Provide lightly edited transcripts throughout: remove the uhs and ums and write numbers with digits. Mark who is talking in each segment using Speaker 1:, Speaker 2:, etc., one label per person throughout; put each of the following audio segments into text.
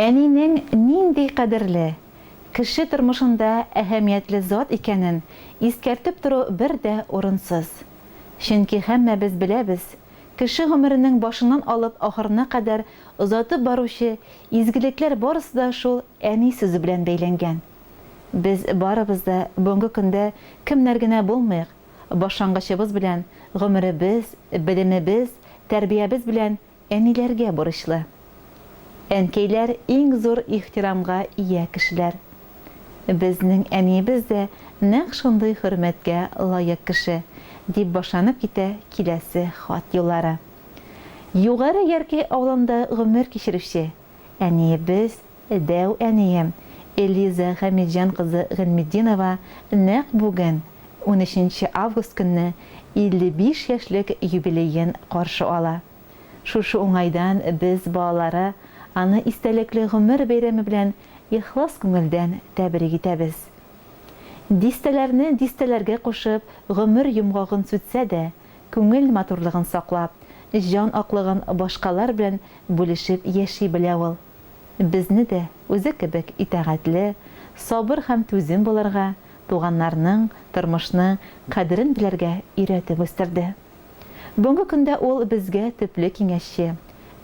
Speaker 1: Әнинең нинди кадерле, кеше тормышында әһәмиятле зат икәнен искәртеп тору бер дә урынсыз. Чөнки һәммәбез беләбез, кеше гомеренең башыннан алып ахырына кадәр озатып баручы изгелекләр барысы да шул әни сүзе белән бәйләнгән. Без барыбыз да бүгенге көндә кемнәр генә булмыйк, башлангычыбыз белән, гомеребез, белемебез, тәрбиябез белән Әниләргә бурычлы. Әнкәйләр иң зур ихтирамга ия кешеләр. Безнең әниебез дә нәкъ шундый хөрмәткә лаек кеше, дип башланып китә киләсе хат юллары. Югары Яркәй авылында гомер кичерүче әниебез, дәү әнием Элиза Хәмитҗан кызы Гыйльметдинова нәкъ бүген, унөченче август көнне 55 яшьлек юбилеен каршы ала. Шушы уңайдан без, балалары, аны истәлекле гомер бәйрәме белән ихлас күңелдән тәбрик итәбез. Дистәләрне дистәләргә кушып, гомер йомгагын сүтсә дә, күңел матурлыгын саклап, җан аклыгын башкалар белән бүлешеп яши белә ул. Безне дә үзе кебек итагатьле, сабыр һәм түзем булырга, туганнарның, тормышның кадерен белергә өйрәтеп үстерде. Бүгенге көндә ул безгә төпле киңәшче,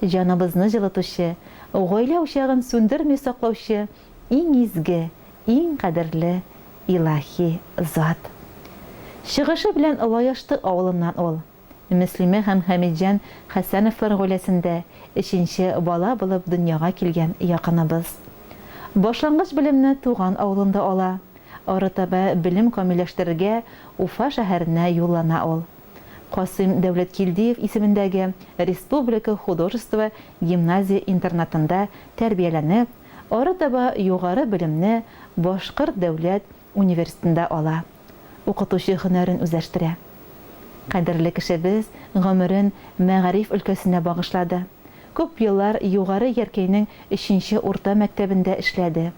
Speaker 1: җаныбызны җылытучы, гаилә учагын сүндерми саклаучы иң изге, иң кадерле илаһи зат. Чыгышы белән Лаешты авылыннан ул. Мөслимә һәм Хәмитҗан Хәсәновлар гаиләсендә өченче бала булып дөньяга килгән якыныбыз. Башлангыч белемне туган авылында ала. Арытаба белем камилләштерергә Уфа шәһәренә юллана ул. Касыйм Дәүләткилдиев исемендәге республика художество гимназия-интернатында тәрбияләнеп, арытаба югары белемне Башкорт дәүләт университетында ала. Укытучы һөнәрен үзләштерә. Кадерле кешебез гомерен мәгариф өлкәсенә багышлады. Күп еллар Югары Яркәйнең өченче урта мәктәбендә эшләде.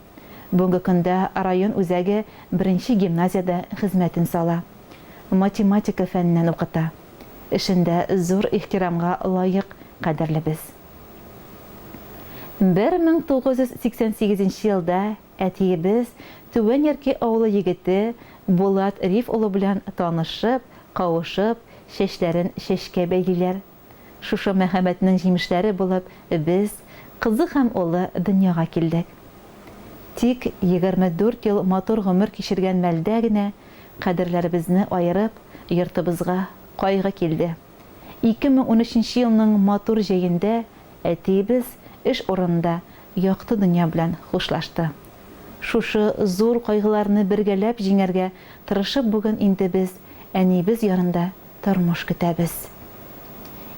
Speaker 1: Бүгенге көндә район үзәге беренче гимназиядә хезмәтен сала. Математика фәненнән укыта. Эшендә зур ихтирамга лаек кадерлебез. 1988 нче елда Әтиебез, Түбән Яркәй авылы егете Булат Риф улы белән танышып, кавышып, чәчләрен чәчкә бәйлиләр. Шушы мәхәббәтнең җимешләре булып без, кызы һәм улы дөньяга килдек. Тик 24 ел матур гомер кичергән мәлдә генә кадерләребезне аерып, йортыбызга кайгы килде. 2013 нче елның матур җәендә Әтиебез эш урынында якты дөнья белән хушлашты. Шушы зур кайгыларны бергәләп җиңәргә тырышып бүген инде без әниебез янында тормыш көтәбез.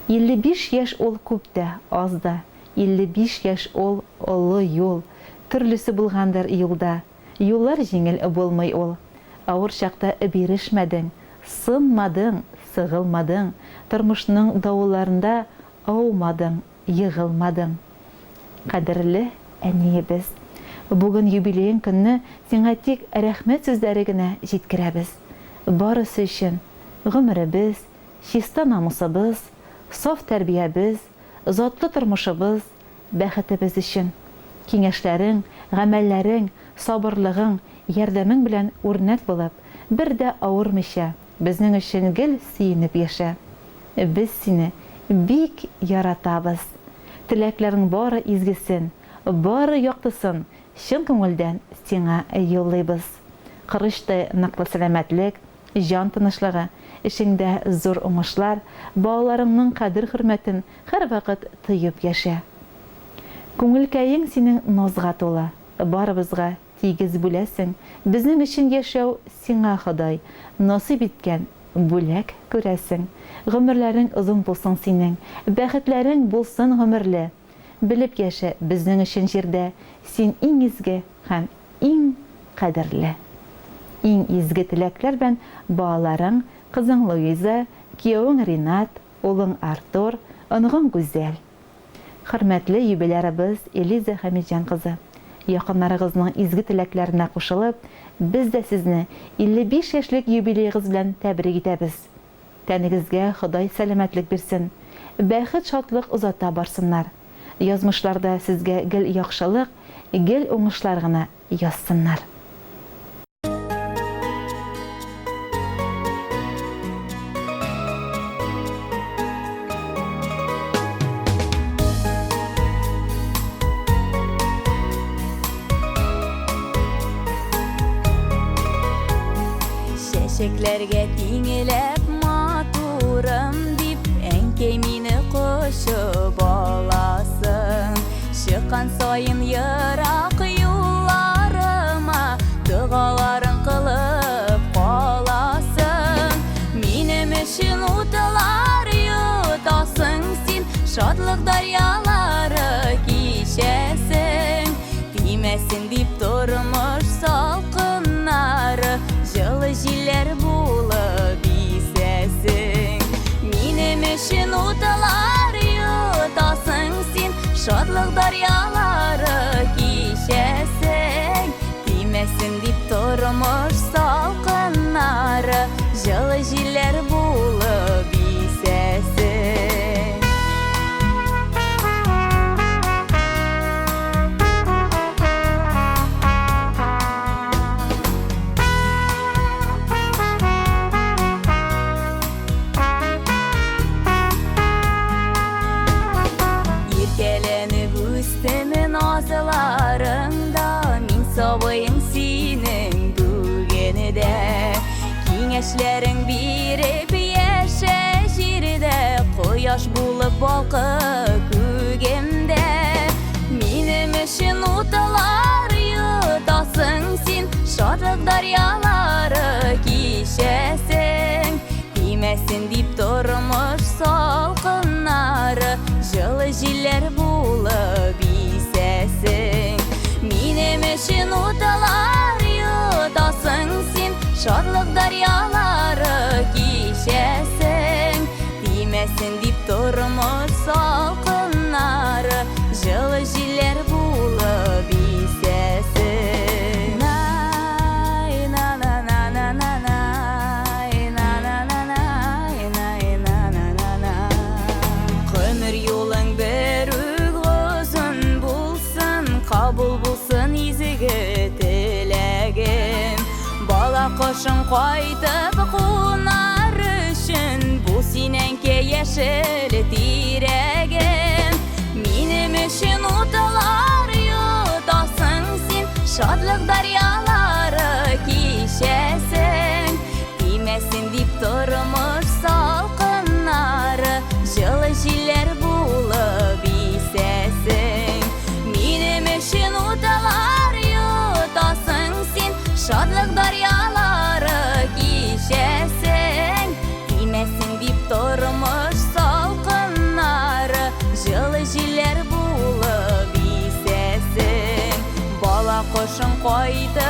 Speaker 1: 55 яшь ул күп тә, аз да, 55 яшь ул олы юл, төрлесе булгандыр юлда, юллар җиңел булмый ул. Авыр чакта бирешмәдең, сынмадың, сыгылмадың, тормышның давылларында Аумадың, егылмадың. Кадерле әниебез! Бүген юбилеең көнне сиңа тик рәхмәт сүзләре генә җиткерәбез. Барысы өчен, гомеребез, чиста намусыбыз, саф тәрбиябез, затлы тормышыбыз, бәхетебез өчен. Киңәшләрең, гамәлләрең, сабырлыгың, ярдәмең белән үрнәк булып, бер дә авырмыйча, безнең өчен гел сөенеп яшә. Без сине бик яратабыз. Теләкләрнең бары изгесен, бары яктысын чын күңелдән сиңа юллыйбыз. Корычтай ныклы сәламәтлек, җан тынычлыгы, эшеңдә зур уңышлар, балаларыңның кадер-хөрмәтен һәрвакыт тоеп яшә. Күңелкәең синең назга тулы, барыбызга Тигез бүләсең, безнең өчен яшәү сиңа Ходай насыйп иткән бүләк, күрәсең. Гомерләрең озын булсын синең, бәхетләрең булсын гомерле. Белеп яшә, безнең өчен җирдә син иң изге һәм иң кадерле. Иң изге теләкләр белән балаларың, кызың Луиза, киявең Ринат, улың Артур, оныгың Гүзәл. Хөрмәтле юбилярыбыз Элиза Хәмитҗан кызы! Якыннарыгызның изге теләкләренә кушылып, без дә сезне 55 яшьлек юбилеегыз белән тәбрик итәбез. Тәнегезгә Ходай сәламәтлек бирсен, бәхет-шатлык озата барсыннар. Язмышларда сезгә гел яхшылык, гел уңышлар гына язсыннар.
Speaker 2: Чәчәкләргә тиңләп матурым дип, әнкәй мине кочып аласың. Чыккан саен ерак юлларыма, догаларың кылып каласың. Минем өчен утлар йотасың син, шатлык дәрьялары кичәсең. Тимәсен дип тормыш салкыннары, җылы җилләр булып исәсең. Минем өчен утлар йотасың син, шатлык дәрьялары кичәсең. Тимәсен дип тормыш салкыннары, җылы җилләр булып исәсең. Иркәләнеп үстем назларыңда, мин сабыең синең бүген дә. Киңәшләрең биреп яшә җирдә, кояш булып балкы күгемдә. Минем өчен утлар йотасың син, шатлык дәрьялары кичәсең. Тимәсен дип тормыш салкыннары, җылы җилләр булып исәсең. Минем өчен утлар йотасың син, шатлык дәрьялары кичәсең. Тимәсен дип тормыш салкыннары, җылы җилләр булып исәсең. Най, на на на на на най, на на на най, най, на на на на. Гомер юлың бер үк озын булсын, кабул булсын изге теләгем. Бала кошың кайтып кунар өчен, бу син әнкәй яшел тирәгем. Минем өчен утлар йотасың син, шатлык дәрьялары кичәсең. Тимәсен дип тормыш салкыннары, җылы җилләр булып исәсең. Минем өчен утлар йотасың син, шатлык дәрьялары кичәсең. Тимәсен дип тормыш салкыннары, җылы җилләр булып исәсең. Бала кошың кайтып